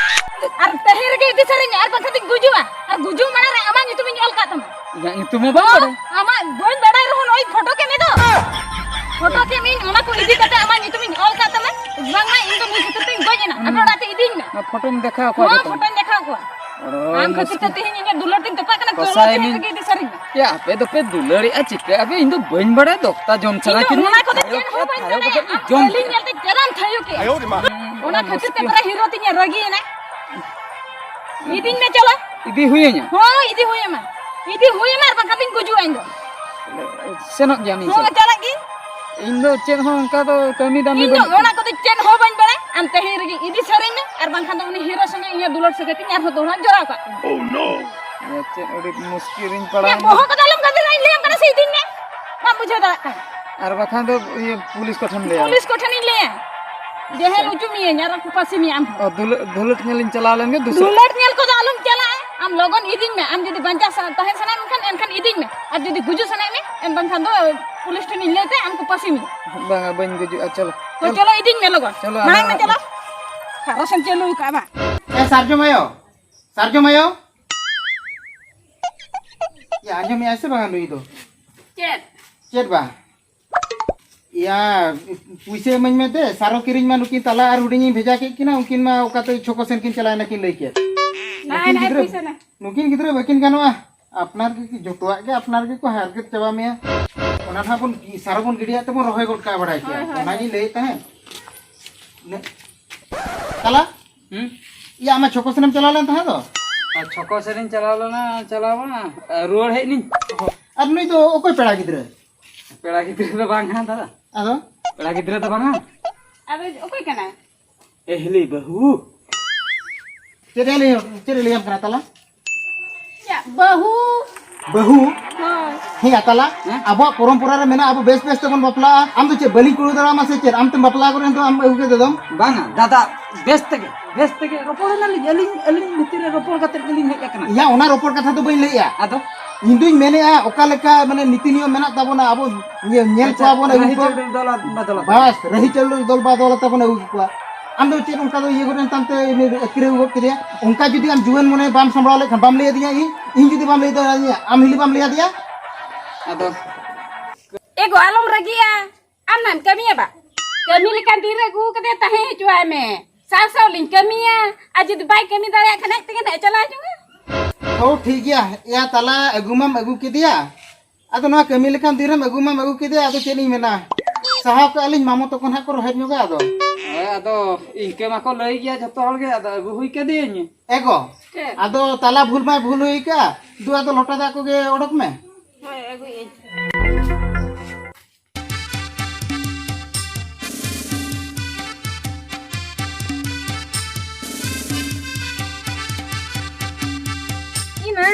ᱟᱨ ᱛᱮᱦᱮᱧ ᱨᱮᱜᱮ ᱤᱫᱤ ᱥᱟᱹᱨᱤᱧ ᱢᱮ, ᱟᱨ ᱵᱟᱝᱠᱷᱟᱱ ᱫᱚᱧ ᱜᱩᱡᱩᱜᱼᱟ᱾ ᱟᱨ ᱜᱩᱡᱩᱜ ᱢᱟᱲᱟᱝ ᱨᱮ ᱟᱢᱟᱜ ᱧᱩᱛᱩᱢᱤᱧ ᱚᱞ ᱠᱟᱜ ᱛᱟᱢᱟ᱾ ᱤᱧᱟᱹᱜ ᱧᱩᱛᱩᱢ ᱦᱚᱸ ᱵᱟᱢ ᱵᱟᱲᱟᱭᱟ? ᱟᱢᱟᱜ ᱵᱟᱹᱧ ᱵᱟᱲᱟᱭ ᱨᱮᱦᱚᱸ ᱱᱚᱜᱼᱚᱭ ᱯᱷᱳᱴᱳ ᱠᱮᱫ ᱢᱮ ᱫᱚ᱾ ᱯᱷᱳᱴᱳ ᱠᱮᱫ ᱢᱮᱭᱟᱹᱧ, ᱚᱱᱟ ᱠᱚ ᱤᱫᱤ ᱠᱟᱛᱮ ᱟᱢᱟᱜ ᱧᱩᱛᱩᱢᱤᱧ ᱚᱞ ᱠᱟᱜ ᱛᱟᱢᱟ᱾ ᱵᱟᱝᱢᱟ ᱤᱧ ᱫᱚ ᱱᱩᱭ ᱠᱷᱟᱹᱛᱤᱨ ᱛᱤᱧ ᱜᱚᱡ ᱮᱱᱟ᱾ ᱟᱯᱮ ᱚᱲᱟᱜ ᱛᱮ ᱤᱫᱤᱧ ᱢᱮ᱾ ᱚᱱᱟ ᱯᱷᱳᱴᱳᱧ ᱫᱮᱠᱷᱟᱣ ᱠᱚᱣᱟ ᱦᱚᱸ, ᱡᱚᱛᱚ᱾ ᱯᱷᱳᱴᱳᱧ ᱫᱮᱠᱷᱟᱣ ᱠᱚᱣᱟ᱾ ᱚ, ᱟᱢ ᱠᱷᱟᱹᱛᱤᱨ ᱛᱮ ᱢᱩᱥᱠᱤᱞ᱾ ᱛᱮᱦᱮᱧ ᱤᱧᱟᱹᱜ ᱫᱩᱞᱟᱹᱲ ᱛᱤᱧ ᱛᱚᱯᱟᱜ ᱠᱟᱱᱟ᱾ ᱪᱚᱞᱚ ᱠᱚᱥᱟᱭ ᱛᱮᱦᱮᱧ ᱢᱤᱫ ᱨᱮᱜᱮ ᱤᱫᱤ ᱥᱟᱹᱨᱤᱧ ᱢᱮ᱾ ᱭᱟ, ᱟᱯᱮ ᱫᱚᱯᱮ ᱫᱩᱞᱟᱹᱲᱮᱜᱼᱟ ᱪᱤᱠᱟᱹ? ᱟᱯᱮ, ᱤᱧ ᱫᱚ ᱵᱟᱹᱧ ᱵᱟᱲᱟᱭᱟ ᱫᱚᱠᱛᱟ ᱡᱚᱢ ᱥᱟᱱᱟ ᱤᱧ ᱫᱚ ᱠᱤᱫᱤᱧᱟ᱾ ᱚᱱᱟ ᱠᱚᱫᱚ ᱪᱮᱫ ᱦᱚᱸ ᱵᱟᱹᱧ ᱵᱟᱲᱟᱭᱟ᱾ ᱟᱢ ᱡᱚᱢ ᱠᱷᱟᱹᱞᱤ ᱧᱮᱞᱛᱮ ᱪᱮᱦᱨᱟᱢ ᱛᱷᱟᱭᱚ ᱠᱮᱜᱼᱟ᱾ ᱚᱱᱟ ᱠᱷᱟᱹᱛᱤᱨ ᱛᱮ ᱢᱩᱥᱠᱤᱞ᱾ ᱯᱮᱨᱟ ᱦᱤᱨᱳ ᱛᱤᱧ ᱨᱟᱹᱜᱤᱭᱮᱱᱟ᱾ ᱤᱫᱤᱧ ᱢᱮ, ᱪᱚᱞᱚ᱾ ᱤᱫᱤ ᱦᱩᱭᱟᱹᱧᱟ? ᱦᱳᱭ, ᱤᱫᱤ ᱦᱩᱭᱟᱢᱟ᱾ ᱤᱫᱤ ᱦᱩᱭᱟᱢᱟ, ᱟᱨ ᱵᱟᱝᱠᱷᱟᱱ ᱫᱚᱧ ᱜᱩᱡᱩᱜᱼᱟ ᱤᱧ ᱫᱚ᱾ ᱥᱮᱱᱚᱜ ᱜᱮᱭᱟᱢ ᱤᱧ ᱦᱚᱸ, ᱥᱟᱞᱟᱜ? ᱪᱟᱞᱟᱜ ᱜᱤᱧ᱾ ᱤᱧ ᱫᱚ ᱪᱮᱫ ᱦᱚᱸ ᱚᱱᱠᱟ ᱫᱚ ᱠᱟᱹᱢᱤ ᱫᱟᱢᱤ ᱤᱧ ᱫᱚ ᱵᱟᱹᱱᱩᱜ ᱚᱱᱟ ᱛᱤᱧᱟ᱾ ᱠᱚᱫᱚ ᱪᱮᱫ ᱦᱚᱸ ᱵᱟᱹᱧ ᱵᱟᱲᱟᱭᱟ᱾ ᱟᱢ ᱛᱮᱦᱮᱧ ᱨᱮᱜᱮ ᱤᱫᱤ ᱥᱟᱹᱨᱤᱧ ᱢᱮ, ᱟᱨ ᱵᱟᱝᱠᱷᱟᱱ ᱫᱚ ᱩᱱᱤ ᱦᱤᱨᱳ ᱥᱚᱸᱜᱮ ᱤᱧᱟᱹᱜ ᱫᱩᱞᱟᱹᱲ ᱥᱟᱹᱜᱟᱹᱭ ᱛᱤᱧ ᱟᱨᱦᱚᱸ ᱫᱚᱦᱲᱟ ᱡᱚᱲᱟᱣ ᱠᱟᱜ ᱠᱟᱱᱟ᱾ ᱭᱟ, ᱪᱮᱫ ᱟᱹᱰᱤ ᱢᱩᱥᱠᱤᱞ ᱨᱤᱧ ᱯᱟᱲᱟᱣ ᱭᱟ, ᱮᱱᱟ᱾ ᱵᱚᱦᱚᱜ ᱠᱚᱫᱚ ᱟᱞᱚᱢ ᱜᱟᱫᱮᱞᱟ, ᱤᱧ ᱞᱟᱹᱭᱟᱢ ᱠᱟᱱᱟ ᱥᱮ, ᱤᱫᱤᱧ ᱢᱮ᱾ ᱵᱟᱢ ᱵᱩᱡᱷᱟᱹᱣ ᱫᱟᱲᱮᱭᱟᱜ ᱠᱟᱱᱟ᱾ ᱟᱨ ᱵᱟᱠᱷᱟᱱ ᱫᱚ ᱤᱭᱟᱹ ᱯᱩᱞᱤᱥ ᱠᱚᱴᱷᱮᱱ ᱞᱟᱹᱭᱟ᱾ ᱯᱩᱞᱤᱥ ᱠᱚᱴᱷᱮᱱᱤᱧ ᱞᱟᱹᱭᱟ᱾ ᱡᱮ ᱦᱮᱸ, ᱩᱪᱩ ᱢᱤᱭᱟᱹᱧ ᱟᱨ ᱠᱚ ᱯᱟᱹᱥᱤ ᱢᱮᱭᱟ ᱟᱢ ᱦᱚᱸ᱾ ᱚ, ᱫᱩᱞᱟᱹᱲ, ᱫᱩᱞᱟᱹᱲ ᱧᱮᱞᱤᱧ ᱪᱟᱞᱟᱣ ᱞᱮᱱ ᱜᱮ ᱫᱩᱥᱨᱟᱹ᱾ ᱫᱩᱞᱟᱹᱲ ᱧᱮᱞ ᱠᱚᱫᱚ ᱟᱞᱚᱢ ᱪᱟᱞᱟᱜᱼᱟ᱾ ᱟᱢ ᱞᱚᱜᱚᱱ ᱤᱫᱤᱧ ᱢᱮ᱾ ᱟᱢ ᱡᱩᱫᱤ ᱵᱟᱧᱪᱟᱣ ᱥᱟ-, ᱛᱟᱦᱮᱸ ᱥᱟᱱᱟᱭᱮᱫ ᱢᱮ ᱠᱷᱟᱱ, ᱮᱱᱠᱷᱟᱱ ᱤᱫᱤᱧ ᱢᱮ᱾ ᱟᱨ ᱡᱩᱫᱤ ᱜᱩᱡᱩᱜ ᱥᱟᱱᱟᱭᱮᱫ ᱢᱮ, ᱮᱱ ᱵᱟᱝᱠᱷᱟᱱ ᱫᱚ ᱯᱩᱞᱤᱥ ᱴᱷᱮᱱᱤᱧ ᱞᱟᱹᱭ ᱛᱮ ᱟᱢ ᱠᱚ ᱯᱟᱹᱥᱤ ᱢᱮᱭᱟ᱾ ᱵᱟᱝᱟ, ᱵᱟᱹᱧ ᱜᱩᱡᱩᱜᱼᱟ᱾ ᱪᱚᱞᱚ, ᱛᱚ ᱪᱚᱞᱚ᱾ ᱪᱚᱞᱚ, ᱤᱫᱤᱧ ᱢᱮ ᱞᱚᱜᱚᱱ᱾ ᱪᱚᱞᱚ, ᱢᱟᱲᱟᱝ ᱟᱢ ᱢᱮ, ᱟᱢ ᱪᱚᱞᱚ᱾ ᱥᱟᱨᱚᱥᱮᱢ ᱪᱟᱹᱞᱩ ᱟᱠᱟᱫᱼᱟ ᱵᱟᱝ? ᱮ, ᱥᱟᱨᱡᱚᱢ ᱟᱭᱳ, ᱥᱟᱨᱡᱚᱢ ᱟᱭᱳ᱾ ᱭᱟ, ᱟᱸᱡᱚᱢᱮᱜᱼᱟᱭ ᱥᱮ ᱵᱟᱝᱟ ᱱᱩᱭ ᱫᱚ? ᱪᱮᱫ? ᱪᱮᱫ ᱵᱟ? ᱭᱟ, ᱯᱩᱭᱥᱟᱹ ᱤᱢᱟᱹᱧ ᱢᱮ ᱫᱮ, ᱥᱟᱨᱚ ᱠᱤᱨᱤᱧ ᱢᱟ ᱱᱩᱠᱤᱱ ᱛᱟᱞᱟ ᱟᱨ ᱦᱩᱰᱤᱧᱤᱧ ᱵᱷᱮᱡᱟ ᱠᱮᱫ ᱠᱤᱱᱟ, ᱩᱱᱠᱤᱱ ᱢᱟ ᱚᱠᱟᱛᱮ ᱪᱷᱚᱠᱚ ᱥᱮᱱ ᱠᱤᱱ ᱪᱟᱞᱟᱣᱮᱱᱟ ᱠᱤᱱ ᱞᱟᱹᱭ ᱠᱮᱫ᱾ ᱱᱟᱭ, ᱱᱩᱠᱤᱱ ᱱᱟᱭ, ᱜᱤᱫᱽᱨᱟᱹ, ᱯᱩᱭᱥᱟᱹ ᱱᱟᱭ᱾ ᱱᱩᱠᱤᱱ ᱜᱤᱫᱽᱨᱟᱹ ᱵᱟᱹᱠᱤᱱ ᱜᱟᱱᱚᱜᱼᱟ᱾ ᱟᱯᱱᱟᱨ ᱜᱮ ᱡᱚᱛᱚᱣᱟᱜ ᱜᱮ ᱟᱯᱱᱟᱨ ᱜᱮᱠᱚ ᱦᱟᱨᱠᱮᱛ ᱪᱟᱵᱟ ᱢᱮᱭᱟ᱾ ᱚᱱᱟ ᱱᱟᱦᱟᱜ ᱵᱚᱱ ᱥᱟᱨ ᱵᱚᱱ ᱜᱤᱰᱤᱭᱟᱜ ᱛᱮᱵᱚᱱ ᱨᱚᱦᱚᱭ ᱜᱚᱫ ᱠᱟᱜᱼᱟ, ᱵᱟᱲᱟᱭ ᱠᱮᱭᱟ᱾ ᱦᱳᱭ, ᱦᱳᱭ, ᱚᱱᱟᱜᱤᱧ ᱦᱳᱭ᱾ ᱞᱟᱹᱭᱮᱫ ᱛᱟᱦᱮᱸᱫ᱾ ᱱᱮ-, ᱛᱟᱞᱟ? ᱦᱩᱸ? ᱤᱭᱟᱹ, ᱟᱢᱟᱜ ᱪᱷᱚᱠᱚ ᱥᱮᱱᱮᱢ ᱪᱟᱞᱟᱣ ᱞᱮᱱ ᱛᱟᱦᱮᱸᱫ ᱫᱚ? ᱟᱨ ᱪᱷᱚᱠᱚ ᱥᱮᱱᱤᱧ ᱪᱟᱞᱟᱣ ᱞᱮᱱᱟ, ᱪᱟᱞᱟᱣ ᱢᱟ, ᱟᱨ ᱨᱩᱣᱟᱹᱲ ᱦᱮᱡ ᱱᱤᱧ᱾ ᱟᱨ ᱱᱩᱭ ᱫᱚ ᱚᱠᱚᱭ ᱯᱮᱲᱟ ᱜᱤᱫᱽᱨᱟᱹ? ᱯᱮᱲᱟ ᱜᱤᱫᱽᱨᱟᱹ ᱫᱚ ᱵᱟᱝ ᱦᱟᱸ ᱫᱟᱫᱟ᱾ ᱟᱫᱚ? ᱯᱮᱲᱟ ᱜᱤᱫᱽᱨᱟᱹ ᱫᱚ ᱵᱟᱝᱟ᱾ ᱟᱫᱚ ᱚᱠᱚᱭ ᱠᱟᱱᱟᱭ? ᱮᱦᱞᱤ ᱵᱟᱹᱦᱩ᱾ ᱪᱮᱫ ᱮ ᱞᱟᱹᱭ, ᱪᱮᱫ ᱮ ᱞᱟᱹᱭᱟᱢ ᱠᱟᱱᱟ ᱛᱟᱞᱟ? ᱪᱮᱫ? ᱵᱟᱹᱦᱩ᱾ ᱵᱟᱹᱦᱩ? ᱦᱳᱭ᱾ ᱦᱮᱸ, ᱭᱟ ᱛᱟᱞᱟ, ᱦᱮᱸ? ᱟᱵᱚᱣᱟᱜ ᱯᱚᱨᱚᱢᱯᱚᱨᱟ ᱨᱮ ᱢᱮᱱᱟᱜᱼᱟ, ᱟᱵᱚ ᱵᱮᱥ ᱵᱮᱥ ᱛᱮᱵᱚᱱ ᱵᱟᱯᱞᱟᱜᱼᱟ᱾ ᱟᱢ ᱫᱚ ᱪᱮᱫ, ᱵᱟᱹᱞᱤᱧ ᱠᱩᱲᱟᱹᱣ ᱫᱟᱲᱮᱭᱟᱢᱟ ᱥᱮ ᱪᱮᱫ? ᱟᱢ ᱛᱮᱢ ᱵᱟᱯᱞᱟ ᱠᱚᱨᱮ ᱫᱚ ᱟᱢ ᱟᱹᱜᱩ ᱠᱮᱫᱮ ᱫᱚᱢ? ᱵᱟᱝᱟ, ᱫᱟᱫᱟ, ᱵᱮᱥ ᱛᱮᱜᱮ, ᱵᱮᱥ ᱛᱮᱜᱮ ᱨᱚᱯᱚᱲ ᱮᱱᱟᱞᱤᱧ, ᱟᱹᱞᱤᱧ, ᱟᱹᱞᱤᱧ ᱵᱷᱤᱛᱤᱨ ᱨᱮ ᱨᱚᱯᱚᱲ ᱠᱟᱛᱮᱫ ᱜᱮᱞᱤᱧ ᱦᱮᱡ ᱟᱠᱟᱱᱟ᱾ ᱭᱟ, ᱚᱱᱟ ᱨᱚᱯᱚᱲ ᱠᱟᱛᱷᱟ ᱫᱚ ᱵᱟᱹᱧ ᱞᱟᱹᱭᱮᱜᱼᱟ᱾ ᱟᱫᱚ? ᱤᱧ ᱫᱩᱧ ᱢᱮᱱᱮᱜᱼᱟ, ᱚᱠᱟ ᱞᱮᱠᱟ, ᱢᱟᱱᱮ, ᱱᱤᱛᱤ ᱱᱤᱭᱚᱢ ᱢᱮᱱᱟᱜ ᱛᱟᱵᱚᱱᱟ, ᱟᱵᱚ ᱧᱮ-, ᱧᱮᱞ ᱟᱪᱪᱷᱟ, ᱠᱚᱣᱟ ᱵᱚᱱ, ᱟᱹᱜᱩ ᱨᱟᱹᱦᱤ ᱠᱚᱣᱟ᱾ ᱪᱟᱹᱣᱰᱟᱹᱞ ᱫᱚᱞᱟ ᱵᱟᱫᱚᱞᱟ᱾ ᱵᱟᱥ, ᱨᱟᱹᱦᱤ ᱪᱟᱹᱣᱰᱟᱹᱞ ᱫᱚᱞ ᱵᱟᱫᱚᱞᱟ ᱛᱟᱵᱚᱱ ᱟᱹᱜᱩ ᱠᱚᱣᱟ᱾ ᱟᱢ ᱫᱚ ᱪᱮᱫ ᱚᱱᱠᱟ ᱫᱚ ᱤᱭᱟᱹ ᱜᱚᱫ ᱮᱱ ᱛᱟᱢ ᱛᱮ, ᱩᱱᱤ ᱟᱹᱛᱠᱤᱨ ᱟᱹᱜᱩ ᱜᱚᱫ ᱠᱮᱫᱮᱭᱟ? ᱚᱱᱠᱟ ᱡᱩᱫᱤ ᱟᱢ ᱡᱩᱣᱟᱹᱱ ᱢᱚᱱᱮ ᱵᱟᱢ ᱥᱟᱢᱵᱲᱟᱣ ᱞᱮᱠᱷᱟᱱ, ᱵᱟᱢ ᱞᱟᱹᱭ ᱟᱹᱫᱤᱧᱟ ᱤᱧ, ᱤᱧ ᱡᱩᱫᱤ ᱵᱟᱢ ᱞᱟᱹᱭ ᱫᱟᱲᱮᱭᱟᱹᱧᱟ, ᱟᱢ ᱦᱤᱞᱤ ᱵᱟᱢ ᱞᱟᱹᱭ ᱟᱫᱮᱭᱟ? ᱟᱫᱚ ᱮ ᱜᱚ, ᱟᱞᱚᱢ ᱨᱟᱹᱜᱤᱜᱼᱟ᱾ ᱟᱢ ᱱᱟᱢ ᱠᱟᱹᱢᱤᱭᱟ ᱵᱟ? ᱠᱟᱹᱢᱤ ᱞᱮᱠᱟᱱ ᱫᱤᱱ ᱨᱮ ᱟᱹᱜᱩ ᱠᱟᱫᱮ ᱛᱟᱦᱮᱸ ᱦᱚᱪᱚᱣᱟᱭ ᱢᱮ᱾ ᱥᱟᱶ ᱥᱟᱶ ᱞᱤᱧ ᱠᱟᱹᱢᱤᱭᱟ᱾ ᱟᱨ ᱡᱩᱫᱤ ᱵᱟᱭ ᱠᱟᱹᱢᱤ ᱫᱟᱲᱮᱭᱟᱜ ᱠᱷᱟᱱ ᱟᱡ ᱛᱮᱜᱮ ᱱᱟᱜ ᱮ ᱪᱟᱞᱟᱣ ᱦᱤᱡᱩᱜᱼᱟ᱾ ᱦᱳ, ᱴᱷᱤᱠ ᱜᱮᱭᱟ᱾ ᱮᱭᱟ ᱛᱟᱞᱟ, ᱟᱹᱜᱩ ᱢᱟᱢ ᱟᱹᱜᱩ ᱠᱮᱫᱮᱭᱟ᱾ ᱟᱫᱚ ᱱᱚᱣᱟ ᱠᱟᱹᱢᱤ ᱞᱮᱠᱟᱱ ᱫᱤᱱ ᱨᱮᱢ ᱟᱹᱜᱩ ᱢᱟᱢ ᱟᱹᱜᱩ ᱠᱮᱫᱮᱭᱟ᱾ ᱟᱫᱚ ᱪᱮᱫ ᱤᱧ ᱢᱮᱱᱟ? ᱥᱟᱦᱟᱣ ᱠᱟᱜᱼᱟ ᱞᱤᱧ, ᱢᱟᱢᱚ ᱛᱟᱠᱚ ᱱᱟᱦᱟᱜ ᱠᱚ ᱨᱚᱦᱮᱫ ᱧᱚᱜᱟ ᱟᱫᱚ᱾ ᱦᱳᱭ, ᱟᱫᱚ ᱤᱱᱠᱟᱹ ᱢᱟᱠᱚ ᱞᱟᱹᱭ ᱜᱮᱭᱟ ᱡᱷᱚᱛᱚ ᱦᱚᱲ ᱜᱮ᱾ ᱟᱫᱚ ᱟᱹᱜᱩ ᱦᱩᱭ ᱠᱟᱫᱮᱭᱟᱹᱧ᱾ ᱮ ᱜᱚ, ᱪᱮᱫ? ᱟᱫᱚ ᱛᱟᱞᱟ ᱵᱷᱩᱞ ᱢᱟᱭ ᱵᱷᱩᱞ ᱦᱩᱭ ᱠᱟᱜᱼᱟ᱾ ᱫᱩ, ᱟᱫᱚ ᱞᱚᱴᱟ ᱫᱟᱜ ᱠᱚᱜᱮ ᱚᱰᱚᱠ ᱢᱮ᱾ ᱦᱳᱭ, ᱟᱹᱜᱩᱭᱟᱹᱧ᱾ ᱤᱱᱟ,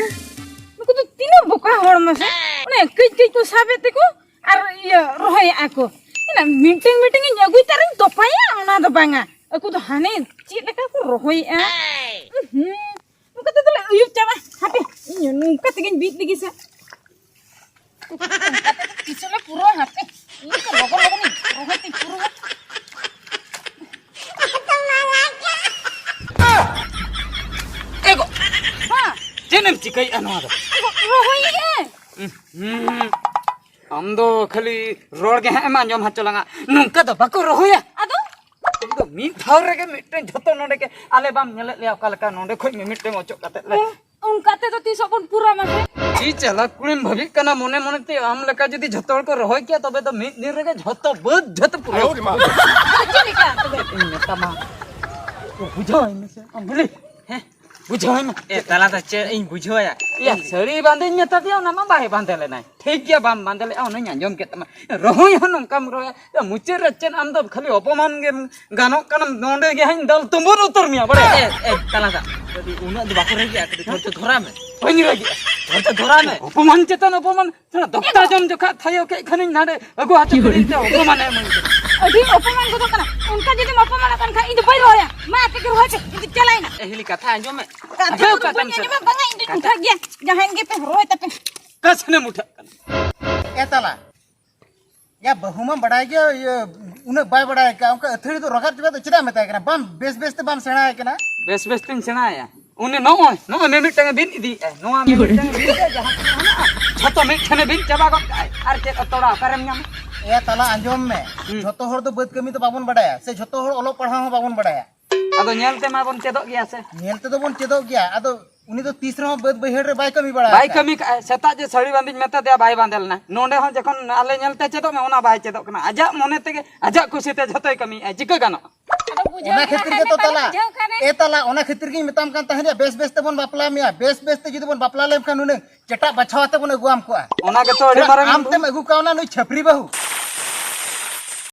ᱱᱩᱠᱩ ᱫᱚ ᱛᱤᱱᱟᱹᱜ ᱵᱚᱠᱟ ᱦᱚᱲ ᱢᱟᱥᱮ᱾ ᱚᱱᱮ ᱠᱟᱹᱡ ᱠᱟᱹᱡ ᱠᱚ ᱥᱟᱵᱮᱫ ᱛᱮᱠᱚ ᱟᱨ ᱤᱭᱟᱹ ᱨᱚᱦᱚᱭᱮᱫᱼᱟ ᱠᱚ᱾ ᱤᱱᱟ ᱢᱤᱫᱴᱟᱝ ᱢᱤᱫᱴᱟᱝ ᱤᱧ ᱟᱹᱜᱩᱭ ᱛᱟᱨᱤᱧ ᱛᱚᱯᱟᱭᱟ, ᱚᱱᱟ ᱫᱚ ᱵᱟᱝᱟ᱾ ᱟᱠᱚ ᱫᱚ ᱦᱟᱱᱮ ᱪᱮᱫ ᱞᱮᱠᱟ ᱠᱚ ᱨᱚᱦᱚᱭᱮᱫᱼᱟ᱾ ᱦᱩᱸ, ᱱᱚᱝᱠᱟ ᱛᱮᱫᱚ ᱞᱮ ᱟᱹᱭᱩᱵ ᱪᱟᱵᱟᱜᱼᱟ᱾ ᱦᱟᱯᱮ, ᱤᱧ ᱱᱚᱝᱠᱟ ᱛᱮᱜᱮᱧ ᱵᱤᱫ ᱞᱮᱜᱮ ᱥᱮ᱾ ᱛᱤᱥᱚᱜ ᱞᱮ ᱯᱩᱨᱟᱹᱣᱟ ᱦᱟᱯᱮ᱾ ᱤᱧ ᱫᱚ ᱞᱚᱜᱚᱱ ᱞᱚᱜᱚᱱᱤᱧ ᱨᱚᱦᱚᱭ ᱛᱤᱧ ᱯᱩᱨᱟᱹᱣᱟ᱾ ᱮ ᱜᱚ! ᱦᱮᱸ᱾ ᱪᱮᱫ ᱮᱢ ᱪᱤᱠᱟᱹᱭᱮᱫᱼᱟ ᱱᱚᱣᱟ ᱫᱚ? ᱨᱚᱦᱚᱭᱮᱫᱼᱟᱹᱧ᱾ ᱦᱩᱸ᱾ ᱟᱢ ᱫᱚ ᱠᱷᱟᱹᱞᱤ ᱨᱚᱲ ᱜᱮ ᱦᱟᱸᱜ ᱮᱢ ᱟᱸᱡᱚᱢ ᱦᱚᱪᱚ ᱞᱟᱝᱟ᱾ ᱱᱚᱝᱠᱟ ᱫᱚ ᱵᱟᱠᱚ ᱨᱚᱦᱚᱭᱟ᱾ ᱟᱫᱚ? ᱟᱢ ᱫᱚ ᱢᱤᱫ ᱫᱷᱟᱣ ᱨᱮᱜᱮ ᱢᱤᱫᱴᱮᱱ ᱡᱷᱚᱛᱚ ᱱᱚᱰᱮ ᱜᱮ ᱟᱞᱮ ᱵᱟᱢ ᱧᱮᱞᱮᱫ ᱞᱮᱭᱟ ᱚᱠᱟ ᱞᱮᱠᱟ ᱱᱚᱰᱮ ᱠᱷᱚᱡ ᱢᱤᱢᱤᱫᱴᱮᱱ ᱚᱪᱚᱜ ᱠᱟᱛᱮ ᱞᱮ ᱚᱱᱠᱟ ᱛᱮᱫᱚ ᱛᱤᱥ ᱦᱚᱸ ᱵᱚᱱ ᱯᱩᱨᱟ ᱢᱟᱥᱮ᱾ ᱪᱮᱫ ᱪᱟᱞᱟᱠ ᱠᱩᱲᱤᱢ ᱵᱷᱟᱵᱤᱜ ᱠᱟᱱᱟ ᱢᱚᱱᱮ ᱢᱚᱱᱮ ᱛᱮ ᱟᱢ ᱞᱮᱠᱟ ᱡᱩᱫᱤ ᱡᱷᱚᱛᱚ ᱦᱚᱲ ᱠᱚ ᱨᱚᱦᱚᱭ ᱠᱮᱭᱟ ᱛᱚᱵᱮ ᱫᱚ ᱢᱤᱫ ᱫᱤᱱ ᱨᱮᱜᱮ ᱡᱷᱚᱛᱚ ᱵᱟᱹᱫᱽ ᱡᱷᱚᱛᱚ ᱯᱩᱨᱟᱹ᱾ ᱪᱮᱫ ᱞᱮᱠᱟ ᱛᱚᱵᱮ? ᱤᱧ ᱢᱮᱛᱟᱢᱟ ᱵᱩᱡᱷᱟᱹᱣ ᱢᱮᱥᱮ ᱟᱢ ᱵᱚᱞᱮ᱾ ᱦᱮᱸ ᱵᱩᱡᱷᱟᱹᱣ ᱢᱮ᱾ ᱮ ᱛᱟᱞᱟ ᱫᱚ ᱪᱮᱫ ᱤᱧ ᱵᱩᱡᱷᱟᱹᱣᱟ? ᱭᱟ ᱥᱟᱹᱲᱤ ᱵᱟᱸᱫᱮᱧ ᱢᱮᱛᱟ ᱫᱮᱭᱟ ᱚᱱᱟ ᱢᱟ ᱵᱟᱭ ᱵᱟᱸᱫᱮ ᱞᱮᱱᱟᱭ᱾ ᱴᱷᱤᱠ ᱜᱮᱭᱟ ᱵᱟᱢ ᱵᱟᱸᱫᱮ ᱞᱮᱜᱼᱟ ᱚᱱᱟᱧ ᱟᱸᱡᱚᱢ ᱠᱮᱫ ᱛᱟᱢᱟ᱾ ᱨᱚᱦᱚᱭ ᱦᱚᱸ ᱱᱚᱝᱠᱟᱢ ᱨᱚᱦᱚᱭᱟ᱾ ᱭᱟ ᱢᱩᱪᱟᱹᱫ ᱨᱮ ᱪᱮᱫ ᱟᱢ ᱫᱚ ᱠᱷᱟᱹᱞᱤ ᱚᱯᱚᱢᱟᱱ ᱜᱮᱢ ᱜᱟᱱᱚᱜ ᱠᱟᱱᱟ ᱱᱚᱰᱮ ᱜᱮ ᱦᱟᱸᱜ ᱤᱧ ᱫᱟᱞ ᱛᱩᱢᱵᱩᱨ ᱩᱛᱟᱹᱨ ᱢᱮᱭᱟ ᱵᱟᱲᱟᱭ᱾ ᱮ ᱮ ᱛᱟᱞᱟ ᱫᱚ ᱩᱱᱟᱹᱜ ᱫᱚ ᱵᱟᱠᱚ ᱨᱟᱹᱜᱤᱜᱼᱟ ᱠᱟᱹᱴᱤᱡ ᱫᱷᱳᱨᱡᱚ ᱫᱷᱚᱨᱟ ᱢᱮ᱾ ᱵᱟᱹᱧ ᱨᱟᱹᱜᱤᱜᱼᱟ᱾ ᱫᱷᱳᱨᱡᱚ ᱫᱷᱚᱨᱟ ᱢᱮ᱾ ᱚᱯᱚᱢᱟᱱ ᱪᱮᱛᱟᱱ ᱚᱯᱚᱢᱟᱱ᱾ ᱛᱷᱚᱲᱟ ᱫᱚᱠᱛᱟ ᱡᱚᱢ ᱡᱚᱠᱷᱟ ᱛᱷᱟᱭᱚ ᱠᱮᱫ ᱠᱷᱟᱱᱤᱧ ᱱᱟᱰᱮ ᱟᱹᱜᱩ ᱦᱚᱪᱚ ᱠᱮᱫᱤᱧ ᱛᱮ ᱚᱯᱚᱢᱟᱱ ᱮᱢ ᱟᱹᱧ ᱠᱟᱱᱟ᱾ ᱟᱹᱰᱤ ᱚᱯᱚᱢᱟᱱ ᱜᱚᱫᱚᱜ ᱠᱟᱱᱟ᱾ ᱚᱱᱠᱟ ᱡᱩᱫᱤᱢ ᱚᱯᱚᱢᱟᱱᱚᱜ ᱠᱟᱱ ᱠᱷᱟᱱ ᱤᱧ ᱫᱚ ᱵᱟᱹᱧ ᱨᱚᱦᱚᱭᱟ᱾ ᱢᱟ ᱟᱯᱮ ᱜᱮ ᱨᱚᱦᱚᱭ ᱯᱮ, ᱤᱧ ᱫᱚ ᱪᱟᱞᱟᱭᱮᱱᱟ᱾ ᱮ ᱦᱤᱞᱤ ᱠᱟᱛᱷᱟ ᱟᱸᱡᱚᱢ ᱢᱮ᱾ ᱠᱟᱛᱷᱟ ᱵᱩᱡᱷᱟᱹᱣ ᱫᱚ ᱠᱟᱛᱮᱢ ᱵᱟᱹᱧ ᱥᱮ ᱟᱸᱡᱚᱢᱟ, ᱵᱟᱝᱟ ᱤᱧ ᱫᱚᱧ ᱩᱴᱷᱟᱹᱜ ᱜᱮᱭᱟ᱾ ᱡᱟᱦᱟᱸᱭᱮᱱ ᱜᱮᱯᱮ ᱨᱚᱦᱚᱭ ᱛᱟᱯᱮ᱾ ᱚᱠᱟ ᱥᱮᱱᱮᱢ ᱩᱴᱷᱟᱹᱜ ᱠᱟᱱᱟ? ᱮ ᱛᱟᱞᱟ᱾ ᱭᱟ ᱵᱟᱹᱦᱩ ᱢᱟ ᱵᱟᱲᱟᱭ ᱜᱮ, ᱤᱭᱟᱹ, ᱩᱱᱟᱹᱜ ᱵᱟᱭ ᱵᱟᱲᱟᱭ ᱠᱟᱜ, ᱚᱱᱠᱟ ᱟᱹᱛᱷᱟᱹᱲᱤ ᱫᱚ ᱨᱚᱜᱟᱫ ᱪᱚᱜᱟᱫ ᱫᱚ ᱪᱮᱫᱟᱜ ᱮᱢ ᱢᱮᱛᱟᱭ ᱠᱟᱱᱟ? ᱵᱟᱢ ᱵᱮᱥ ᱵᱮᱥ ᱛᱮ ᱵᱟᱢ ᱥᱮᱬᱟᱭᱮ ᱠᱟᱱᱟ᱾ ᱵᱮᱥ ᱵᱮᱥ ᱛᱤᱧ ᱥᱮᱬᱟᱭᱟ᱾ ᱩᱱᱤ ᱱᱚᱜᱼᱚᱭ, ᱱᱚᱜᱼᱚᱭ ᱢᱤᱢᱤᱫᱴᱟᱝ ᱮ ᱵᱤᱫ ᱤᱫᱤᱭᱮᱫᱼᱟᱭ᱾ ᱱᱚᱣᱟ ᱢᱤᱢᱤᱫᱴᱟᱝ ᱮ ᱵᱤᱫ ᱮᱫᱼᱟ, ᱡᱟᱦᱟᱸ ᱛᱤᱱᱟᱹᱜ ᱦᱮᱱᱟᱜᱼᱟ, ᱡᱷᱚᱛᱚ ᱢᱤᱫ ᱴᱷᱮᱱᱮ ᱵᱤᱫ ᱪᱟᱵᱟ ᱜᱚᱫ ᱠᱟᱜᱼᱟᱭ᱾ ᱟᱨ ᱪᱮᱫ ᱛᱚᱲᱟ ᱚᱠᱟᱨᱮᱢ ᱧᱟᱢᱟ? ᱮ ᱛᱟᱞᱟ ᱟᱸᱡᱚᱢ ᱢᱮ, ᱦᱩᱸ᱾ ᱡᱷᱚᱛᱚ ᱦᱚᱲ ᱫᱚ ᱵᱟᱹᱫᱽ ᱠᱟᱹᱢᱤ ᱫᱚ ᱵᱟᱵᱚᱱ ᱵᱟᱰᱟᱭᱟ, ᱥᱮ ᱡᱷᱚᱛᱚ ᱦᱚᱲ ᱚᱞᱚᱜ ᱯᱟᱲᱦᱟᱣ ᱦᱚᱸ ᱵᱟᱵᱚᱱ ᱵᱟᱰᱟᱭᱟ᱾ ᱟᱫᱚ ᱧᱮᱞ ᱛᱮᱢᱟ ᱵᱚᱱ ᱪᱮᱫᱚᱜ ᱜᱮᱭᱟ ᱥᱮ? ᱧᱮᱞ ᱛᱮᱫᱚ ᱵᱚᱱ ᱪᱮᱫᱚᱜ ᱜᱮᱭᱟ, ᱟᱫᱚ ᱩᱱᱤ ᱫᱚ ᱛᱤᱥ ᱨᱮᱦᱚᱸ ᱵᱟᱹᱫᱽ ᱵᱟᱹᱭᱦᱟᱹᱲ ᱨᱮ ᱵᱟᱭ ᱠᱟᱹᱢᱤ ᱵᱟᱲᱟ ᱵᱟᱭ ᱟᱠᱟᱫ᱾ ᱠᱟᱹᱢᱤ ᱠᱟᱜᱼᱟᱭ᱾ ᱥᱮᱛᱟᱜ ᱡᱮ ᱥᱟᱹᱲᱤ ᱵᱟᱸᱫᱮᱧ ᱢᱮᱛᱟ ᱫᱮᱭᱟ, ᱵᱟᱭ ᱵᱟᱸᱫᱮ ᱞᱮᱱᱟ᱾ ᱱᱚᱸᱰᱮ ᱦᱚᱸ ᱡᱚᱠᱷᱚᱱ ᱟᱞᱮ ᱧᱮᱞ ᱛᱮ ᱪᱮᱫᱚᱜ ᱢᱮ, ᱚᱱᱟ ᱵᱟᱭ ᱪᱮᱫᱚᱜ ᱠᱟᱱᱟ᱾ ᱟᱡᱟᱜ ᱢᱚᱱᱮ ᱛᱮᱜᱮ, ᱟᱡᱟᱜ ᱠᱩᱥᱤ ᱛᱮ ᱡᱷᱚᱛᱚᱭ ᱠᱟᱹᱢᱤᱭᱮᱫᱼᱟ᱾ ᱪᱤᱠᱟᱹ ᱜᱟᱱᱚᱜᱼᱟ? ᱟᱫᱚ ᱵᱩᱡᱷᱟᱹᱣ ᱚᱱᱟ ᱜᱮ ᱠᱷᱟᱹᱛᱤᱨ ᱵᱟᱠᱷᱟᱱ ᱜᱮᱛᱚ ᱵᱟᱞᱮ ᱛᱟᱞᱟ᱾ ᱵᱩᱡᱷᱟᱹᱣ ᱠᱷᱟᱱ᱾ ᱮ ᱛᱟᱞᱟ, ᱚᱱᱟ ᱠᱷᱟᱹᱛᱤᱨ ᱜᱤᱧ ᱢᱮᱛᱟᱢ ᱠᱟᱱ ᱛᱟᱦᱮᱸᱫ, ᱵᱮᱥ ᱵᱮᱥ ᱛᱮᱵᱚᱱ ᱵᱟᱯᱞᱟ ᱢᱮᱭᱟ᱾ ᱵᱮᱥ ᱵᱮᱥ ᱛᱮ ᱡᱩᱫᱤ ᱵᱚᱱ ᱵᱟᱯᱞᱟ ᱞᱮᱱᱠᱷᱟᱱ ᱱᱩᱱᱟᱹᱝ ᱪᱮᱴᱟᱜ ᱵᱟᱪᱷᱟᱣ ᱟᱛᱮ ᱵᱚᱱ ᱟᱹᱜᱩᱣᱟᱢ ᱠᱚᱜᱼᱟ᱾ ᱚᱱᱟ ᱜᱮᱛᱚ ᱟᱹᱰᱤ ᱢᱟᱨᱟᱝ ᱟᱢ ᱛᱮᱢ ᱟᱹᱜᱩ ᱠᱟᱣᱱᱟ ᱱᱩᱭ ᱪᱷᱟᱹᱯᱨᱤ ᱵᱟᱹᱦᱩ᱾